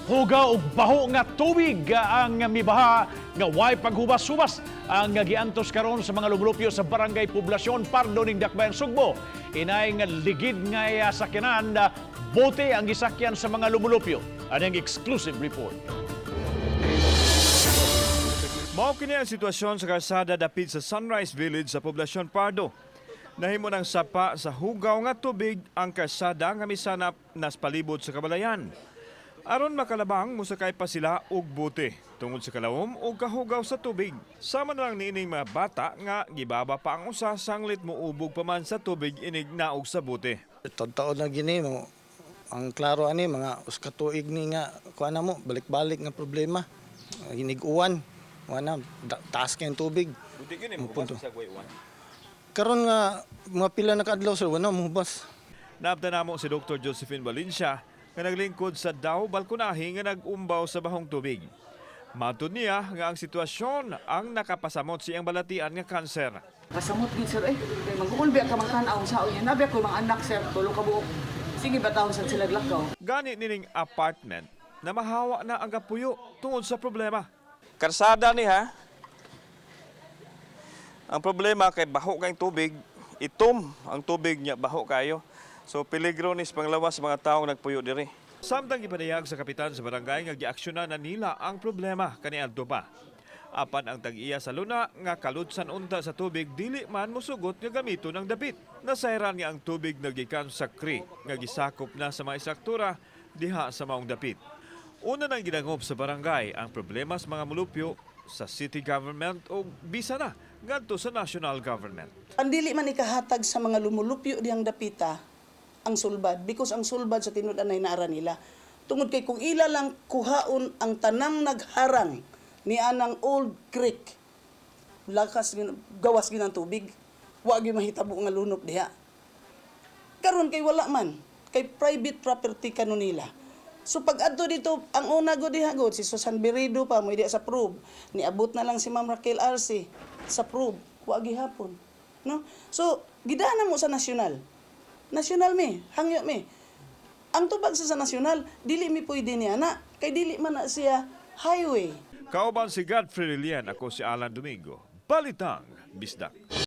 Hugaw og baho nga tubig ang mibaha nga way paghubas-hubas ang giantos karon sa mga lumulupyo sa Barangay Poblasyon, Pardo ning Dakbayan, Sugbo. Inay nga ligid nga sakyanan, bote ang gisakyan sa mga lumulupyo. Anang exclusive report. Mao kini ang sitwasyon sa kalsada dapit sa Sunrise Village sa Poblasyon Pardo. Nahimo ng sapa sa hugaw nga tubig ang kalsada nga misanap nas palibot sa kabalayan. Aron makalabang, musakay pa sila og bote tungod sa kalawom og kahugaw sa tubig. Sama na lang niining mga bata nga gibaba pa ang usa sanglit moubog pa man sa tubig inig naog sa bote. Taon-taon na gini mo. Ang klaro ani, mga usa ka tuig ni nga kuan na mo, balik-balik nga problema. Hinig-uwan. Wala taas kay tubig. Buti gini Mupunto. Sa uwan. Karon nga mga pila na kaadlaw, sir, wala mohubas. Naabtan namo si Dr. Josephine Valencia nga naglingkod sa daw balkonahe nga nag-umbaw sa bahong tubig. Matud niya nga ang sitwasyon ang nakapasamot siyang balatian nga kanser. Pasamot gid, sir, eh. Kay mag-uol biya ka mang tan-aw sa unya. Nabi ako mga anak, sir, tulo ka buok. Sige ba taon sa sila glakaw. Gani nining apartment na mahawa na ang kapuyo tungod sa problema. Karsada ni ha. Ang problema kay baho kay tubig, itom ang tubig niya, baho kayo. So peligro ni sa panglawas sa mga taong nagpuyo diri. Samtang gipadayag sa kapitan sa barangay nga giaksyonan na nila ang problema kaniadto pa. Apan ang tag-iya sa luna nga kalutsan unta sa tubig dili man mosugot nga gamiton ang dapit. Nasayran nga ang tubig nagikan sa creek nga gisakop na sa mga istruktura diha sa maong dapit. Una nang ginangop sa barangay ang problema sa mga mulupyo sa city government o bisa na ngadto sa national government. Ang dili man ikahatag sa mga lumulupyo diyang dapita ang sulbad, because ang sulbad sa tinud-an ay naara nila. Tungod kay kung ila lang kuhaon ang tanang nagharang ni anang old creek, lakas gawas ginang tubig, wa gyud mahitabo nga lunop diha. Karon kay wala man, kay private property kano nila. So pag adto dito, ang una go diha god si Susan Berido pa mo diha sa probe. Niabot na lang si Ma'am Raquel Arce sa probe, wa gihapon. No? So gidana mo sa nasyonal. Nasyonal mi, hangyo mi. Ang tubag sa nasyonal, dili mi pwede niya na kay dili man na siya highway. Kauban si Godfrey Lilian, ako si Alan Domingo. Balitang Bisdak.